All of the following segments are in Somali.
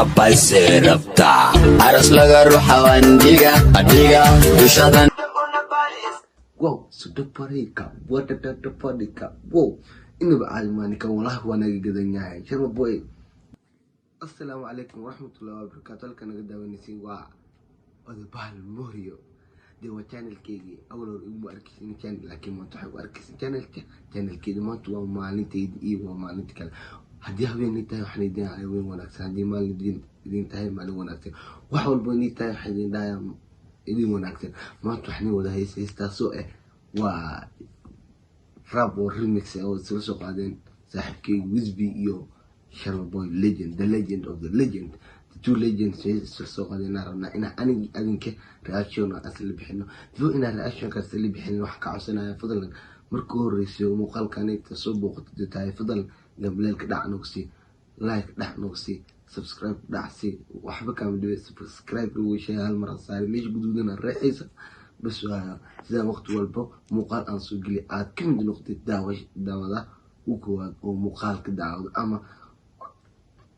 Abbaysee rabtaa? Aros laga ruuxa waandhiga adhiga dushadan. Wow, sudaparika wadadadapadika. Wow, inaba caadi maa ninkan, walahi waa naga gadan yahay Sharma Boy. Assalaamu calaykum waraxmatullahi wabarakaatu. Halka naga daawanaysiin waa Odobahal Morio. Dee waa channelkeygii. Awal hore iguma arkaysin channel, laakiin maanta waxay u arkaysin channelka, channelkeyda. Maanta waa maalintayda iyo waa maalinta kale. Haddii habeenay tahay, waxaan idin haween wanaagsan. Haddii maalin idin tahay, maalin wanaagsan. Wax walba idin tahay, waxaan idin dhahayaa idin wanaagsan. Maanta waxaan idin wada haysa heestaasoo ah waa rap oo remix ah oo isla soo qaadeen saaxiibkeyga Wisby iyo Sharma Boy Legend, the legend of the legend, the two legends. Isla soo qaadeen inaan rabnaa inaan anig adinka reaction aan isla bixino. Before inaan reactionkaas isla bixinin, waxaan ka codsanaya, fadlan, marka horeyso muuqaalkanita soo booqatid tahay, fadlan gambaleelka dhac noogu sii, like dhac noogu sii, subscribe dhac sii. Waxba kaama dhibe subscribe lagu sheegay, hal mar saari meesha guduudana reexaysa bas. Waa sidaa waqti walba muuqaal aan soo geliy aad ka mid noqotid daawada u koowaad oo muuqaalka daawado ama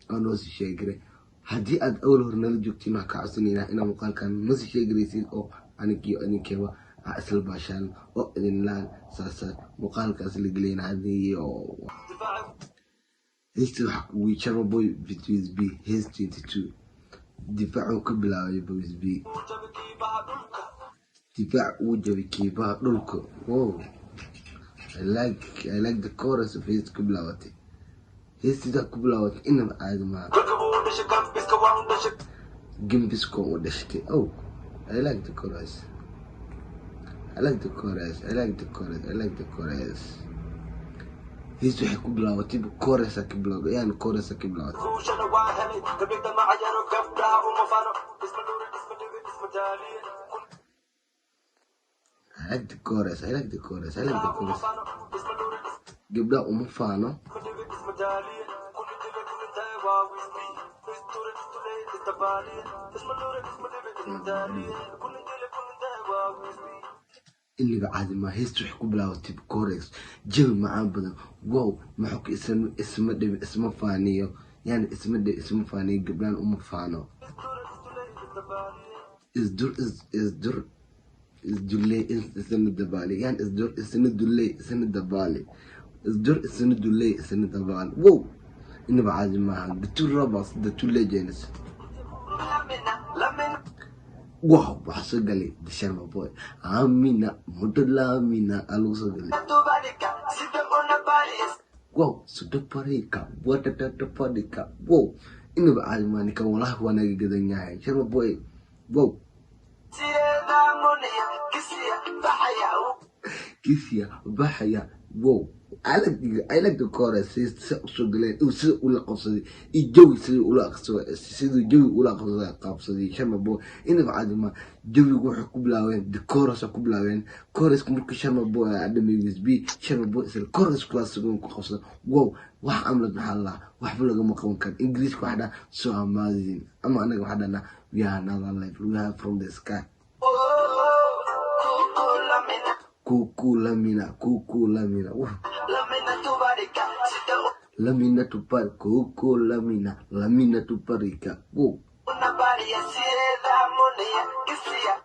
aan noo sii sheegiray. Haddii aad awal hore nala joogtiin, waxaan ka codsanaynaa inaa muuqaalkan noo sii sheegaraysid oo anigiyo idinkeeba ha isla baashaan oo idinlaan saasa muuqaalkaas la geliyna. Haddii oo heesta wax Sharma Boy feat B, hees 22 difaacuu ka bilaabay B, difaac uu jabay kiibaha dhulka. Wow, I like the chorus of heesta ku bilaabatay. Heestidaa ku bilaabatay inaba caadi maaha. Gembiska u dhashtay. Oh, I like the chorus, I like the chorus, I like the chorus, I like the chorus. Hees waxay ku bilaabatay chorus ka bilowday, yani chorus ka bilaabatay. Guushana waa helay gabdhida macayaro, gabdhaha uma fano, isma dhurin, isma dhibin, isma jaaliye. I like the chorus, I like the chorus, I like the uma chorus. Fano isma dhurin. Gabdhaha uma faano. Isma dhibin, isma jaaliye, kulli dile kulli waa Wisbi, isdurin, isduley, isdabaaliye, isma dhurin, isma dhibin, isma jaaliye, kulli dile kulli waa Wisbi. Iniga caadi maa. Heesta waxay ku bilaabatay chorus jawi macaan badan. Wow, maxuu ka isma dhibin, isma faaniyo, yani isma dhibin, isma faaniyo, gabdhahan uma faano, isdur isdur isdulley, isna dabaali, yani isdur isna dulley isna dabaali, isdur isna dulley isna dabaali. Wow, inaba caadi maaha. The two robots, the two legends. Wow, waxaa soo galay the Sharma Boy. Amina mudlamina aa lagu soo galay. Wow, sudaparika wadadadapadika. Wow, inaba caadi maa ninkan, walahi waa naga gadan yahay Sharma Boy. Wow. Kisiya baxaya. Wow, I like the chorus. Sida usoo galeen, sida ula qabsaday iyo jawi sida ula qabsaday, siduu jawi ula qabsaday Sharma Boy, inaba caadi ma. Jawigu waxay ku bilaabeen the chorus ku bilaabeen. Choruska markii Sharma Boy dhamay B, Sharma Boy isla chorus kula sugan ku qabsaday. Wow, wax amlad maxaa la waxba lagama qaban karo. Ingiriiska waxa dhaha "so amazing", ama anaga waxaa dhahnaa "we are another level, we are from the sky". Kuku lamina, kuku lamina. Wow. Lamina tupar, kuku lamina, lamina tuparika. Wow.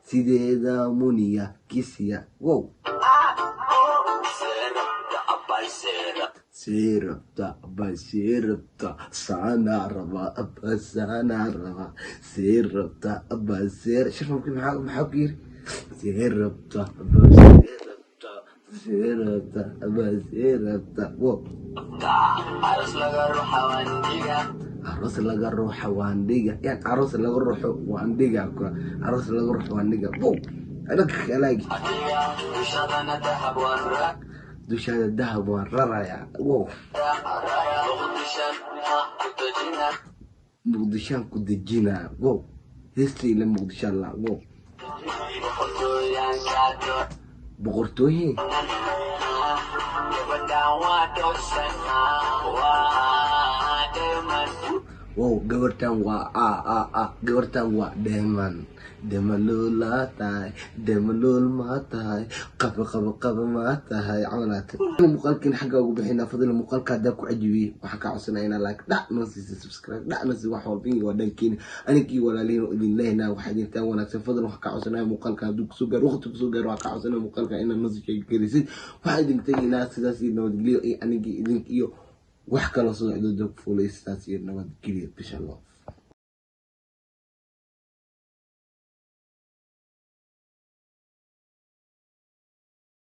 Sideeda muniya kisiya. Wow. See rabta abba, see rabta, saanaa rabaa abba, saanaa rabaa, see rabta abba, see. Sharfamki maxaa ku yiri? See rabta abba, see rabta, see rabta abba, see rabta. Wow. Aros laga ruuxa waandhiga. Aroos laga ruuxa waandhiga, yani aroos laga ruuxo waandhiga, aroos laga ruuxo waandhiga. Wow, alag alag. Adiga dushadana dahab waan Dushaada dahab waan rarayaa. Wow. Muqdishan ku dejina. Muqdishaan ku dejinaa. Wow, heestii ile Muqdishaan la. Wow. Boqortooyanka. Boqortooyin. Gabadhaan waa dhowrsanaa, waa dheeman. Wow, gabartan waa a a a gabartan waa dheeman, dheemaluulaa tahay, dheemaluul maa tahay, qaba qaba qaba maa tahay camalaata. Muuqaalkiin xagga ugu bixinaa. Fadlan, muuqaalka haddaa ku cajibiyey, waxaan kaa codsanaa inaa like dhac noo siisa, subscribe dhac noo siisa, wax walba in waa dhankiina. Aninkii walaalihiin oo idin leeynaa, waxaa idintaan wanaagsan. Fadlan, waxaan kaa codsanaya muuqaalka hadduu kusoo gaaro, waqti kusoo gaaro, waxaan kaa codsanaya muuqaalka inaad noo sii sheegelisid. Waxaan idin tegaynaa sidaas iyo nabadgelyo, iyo anigii idink iyo wax kaloo soo socdo dog fuulay. Sidaas iyo nabadgelyo, bisha love.